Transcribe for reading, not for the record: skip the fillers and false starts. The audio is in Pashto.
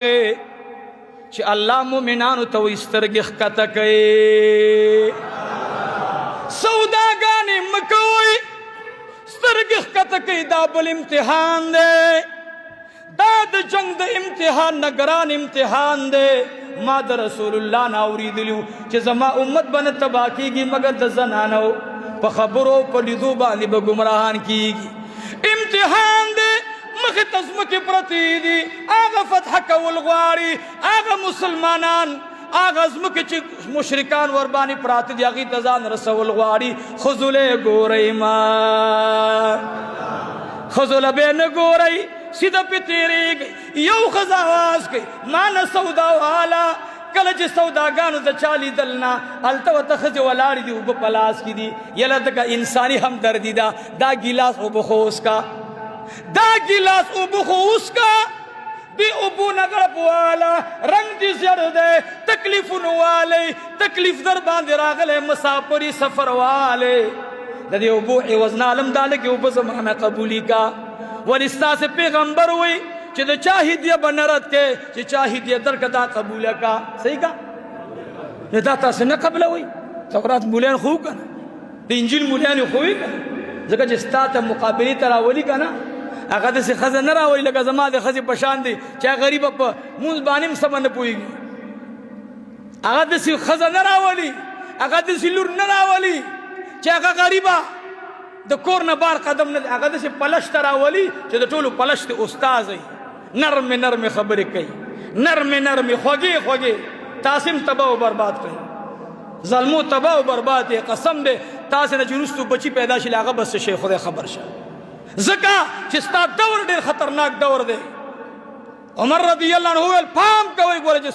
چې الله مؤمنانو ته وایي سترګې ښکته کوي، سوداګانې مه کوئ، سترګې ښکته کوي. دا بل امتحان دی، دا د جنگ د امتحان نه ګران امتحان دی. ما د رسول الله نه اورېدلي چې زما امت به نه تباه کېږي مګر د زنانو په خبرو په لیدو باندې به ګمراهان کېږي. امتحان دی، مخې ته ځمکې پرتې دي، هغه فتح کول غواړي، هغه مسلمانان هغه ځمکې چې مشرکان ورباندې پراته دي هغې ته ځان رسول غواړي. ښځو له یې ګورئ مه، ښځو له به یې نه ګورئ، سیده پرې تېرېږئ. یو ښځه اواز کوي، ما نه سودا واله. کله چې سوداګانو ته چا لیدل نه، هلته ورته ښځې ولاړې دي، اوبه په لاس کې دي. یله دغه انساني همدردي ده، دا ګیلاس اوبه خو وڅکه، دا ګیلاس اوبه خو وڅکه، دې اوبو نه غړپ واله، رنګ دې زیړ دی، تکلیفونو والی، تکلیف در باندې راغلی، مسافري سفر والی، د دې اوبو عوض نه عالم دا لږې اوبه زما نه قبولي کا. ولې ستاسې پیغمبر وایي چې د چا هدیه به نه رد کې، چې چا هدیه درکړه دا قبوله کا. صحیح کا؟ نو دا تاسې نه قبلوئ. تورات مولیان خو که نه، د انجیل مولیان خو وي که نه، ځکه چې ستا ته مقابلې ته راولي که نه، هغه داسې ښځه نه راولي لکه زما د ښځې په شان دی چې هغه غریبه په مونځ باندې هم سمه نه پوهېږي. هغه داسې ښځه نه راولي، هغه داسې لور نه راولي چې هغه غریبه د کور نه بار قدم نه، هغه داسې پلش ته راولي چې د ټولو پلش ته استاد وي، نرمې نرمې خبرې کوي، نرمې نرمې خوږې خوږې، تاسې هم تباه او برباد کړئ، زلمو تباه او برباد یې. قسم دی تاسې نه چې وروستو بچي پیدا شي له هغه به څه شي خدای خبر شه، ځکه چې ستا دور ډېر خطرناک دور دی. عمر رضی الله عنه وویل پام کوئ ګوره چې